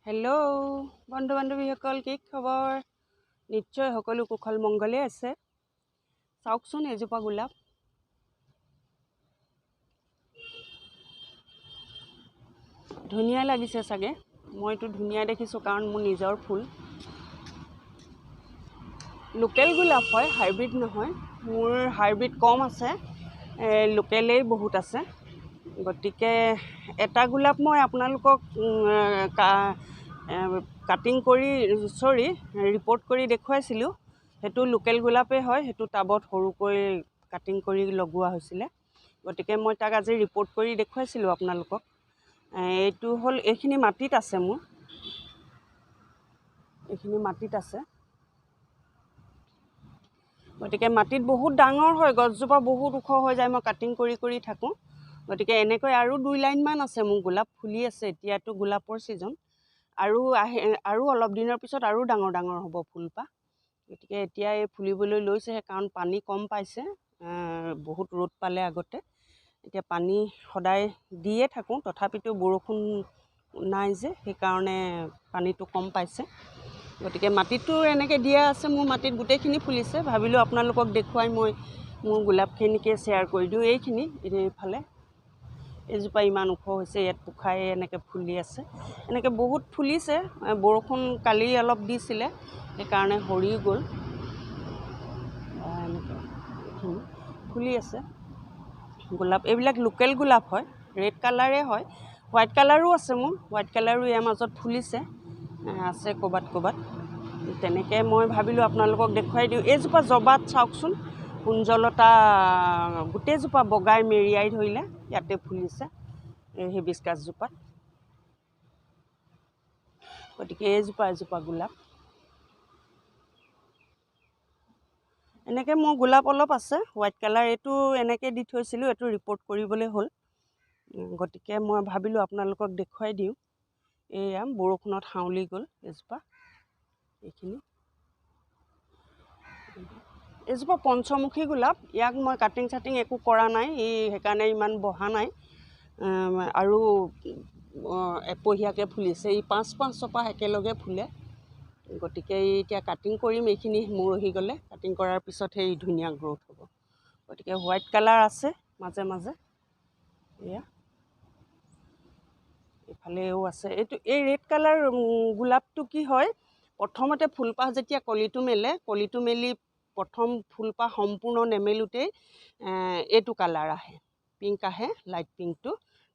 Hello' বন্ধু বান্ধৱীসকল, কি খবৰ? নিশ্চয় সকলো কুশল মংগলে আছে। চাওকচোন এজোপা গোলাপ, ধুনীয়া লাগিছে চাগে। মইতো ধুনীয়া দেখিছোঁ কাৰণ মোৰ নিজৰ ফুল। লোকেল গোলাপ হয়, হাইব্ৰিড নহয়। মোৰ হাইব্ৰিড কম আছে, লোকেলেই বহুত আছে। গতিকে এটা গোলাপ মই আপোনালোকক কাটিং কৰি, চৰি, ৰিপৰ্ট কৰি দেখুৱাইছিলোঁ। সেইটো লোকেল গোলাপেই হয়, সেইটো টাবত সৰুকৈ কাটিং কৰি লগোৱা হৈছিলে। গতিকে মই তাক আজি ৰিপৰ্ট কৰি দেখুৱাইছিলোঁ আপোনালোকক। এইটো হ'ল, এইখিনি মাটিত আছে মোৰ, এইখিনি মাটিত আছে। গতিকে মাটিত বহুত ডাঙৰ হয়, গছজোপা বহুত ওখ হৈ যায়, মই কাটিং কৰি কৰি থাকোঁ। গতিকে এনেকৈ আৰু 2 লাইনমান আছে মোৰ গোলাপ ফুলি আছে। এতিয়াতো গোলাপৰ ছিজন, আৰু আহে আৰু অলপ দিনৰ পিছত আৰু ডাঙৰ ডাঙৰ হ'ব ফুলপাহ। গতিকে এতিয়া এই ফুলিবলৈ লৈছেহে, কাৰণ পানী কম পাইছে, বহুত ৰ'দ পালে আগতে। এতিয়া পানী সদায় দিয়ে থাকোঁ, তথাপিতো বৰষুণ নাই যে, সেইকাৰণে পানীটো কম পাইছে। গতিকে মাটিতো এনেকৈ দিয়া আছে, মোৰ মাটিত গোটেইখিনি ফুলিছে। ভাবিলোঁ আপোনালোকক দেখুৱাই মই মোৰ গোলাপখিনিকে শ্বেয়াৰ কৰি দিওঁ। এইখিনি এইফালে এইজোপা ইমান ওখ হৈছে, ইয়াত পোখাই এনেকৈ ফুলি আছে, এনেকৈ বহুত ফুলিছে। বৰষুণ কালি অলপ দিছিলে, সেইকাৰণে সৰি গ'ল। এনেকৈ এইখিনি ফুলি আছে গোলাপ। এইবিলাক লোকেল গোলাপ হয়, ৰেড কালাৰে হয়, হোৱাইট কালাৰো আছে মোৰ। হোৱাইট কালাৰো ইয়াৰ মাজত ফুলিছে, আছে ক'ৰবাত ক'ৰবাত। তেনেকৈ মই ভাবিলোঁ আপোনালোকক দেখুৱাই দিওঁ। এইজোপা জবাত চাওকচোন, কুঞ্জলতা গোটেইজোপা বগাই মেৰিয়াই ধৰিলে, ইয়াতে ফুলিছে এই হিবিস্কাছজোপাত। গতিকে এইজোপা এজোপা গোলাপ। এনেকৈ মোৰ গোলাপ অলপ আছে, হোৱাইট কালাৰ এইটো এনেকৈ দি থৈছিলোঁ, এইটো ৰিপৰ্ট কৰিবলৈ হ'ল। গতিকে মই ভাবিলোঁ আপোনালোকক দেখুৱাই দিওঁ। এয়া বৰষুণত হাউলি গ'ল এইজোপা। এইখিনি এইজোপা পঞ্চমুখী গোলাপ, ইয়াক মই কাটিং চাটিং একো কৰা নাই, ই সেইকাৰণে ইমান বঢ়া নাই। আৰু এপহীয়াকৈ ফুলিছে, ই 5 5 চপাহ একেলগে ফুলে। গতিকে এতিয়া কাটিং কৰিম, এইখিনি মৰহি গ'লে কাটিং কৰাৰ পিছত সেই ধুনীয়া গ্ৰ'থ হ'ব। গতিকে হোৱাইট কালাৰ আছে মাজে মাজে, এয়া এইফালেও আছে। এইটো এই ৰেড কালাৰ গোলাপটো কি হয়, প্ৰথমতে ফুলপাহ যেতিয়া কলিটো মেলে, কলিটো মেলি প্ৰথম ফুলপাহ সম্পূৰ্ণ নেমেলোতেই এইটো কালাৰ আহে, পিংক আহে, লাইট পিংকটো।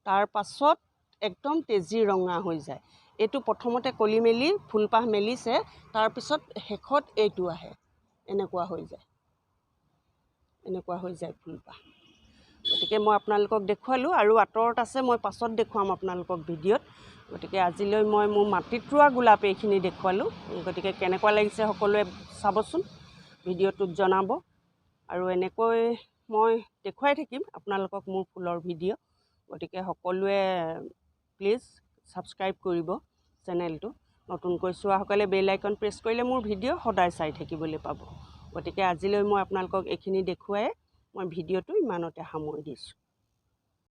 তাৰ পাছত একদম তেজী ৰঙা হৈ যায়। এইটো প্ৰথমতে কলি মেলি ফুলপাহ মেলিছে, তাৰপিছত শেষত এইটো আহে, এনেকুৱা হৈ যায়, এনেকুৱা হৈ যায় ফুলপাহ। গতিকে মই আপোনালোকক দেখুৱালোঁ, আৰু আঁতৰত আছে, মই পাছত দেখুৱাম আপোনালোকক ভিডিঅ'ত। গতিকে আজিলৈ মই মোৰ মাটিত ৰোৱা গোলাপ এইখিনি দেখুৱালোঁ। গতিকে কেনেকুৱা লাগিছে সকলোৱে চাবচোন, ভিডিঅ'টোত জনাব। আৰু এনেকৈ মই দেখুৱাই থাকিম আপোনালোকক মোৰ ফুলৰ ভিডিঅ'। গতিকে সকলোৱে প্লিজ ছাবস্ক্ৰাইব কৰিব চেনেলটো। নতুনকৈ চোৱাসকলে বেল আইকন প্ৰেছ কৰিলে মোৰ ভিডিঅ' সদায় চাই থাকিবলৈ পাব। গতিকে আজিলৈ মই আপোনালোকক এইখিনি দেখুৱাই মই ভিডিঅ'টো ইমানতে সামৰি দিছোঁ।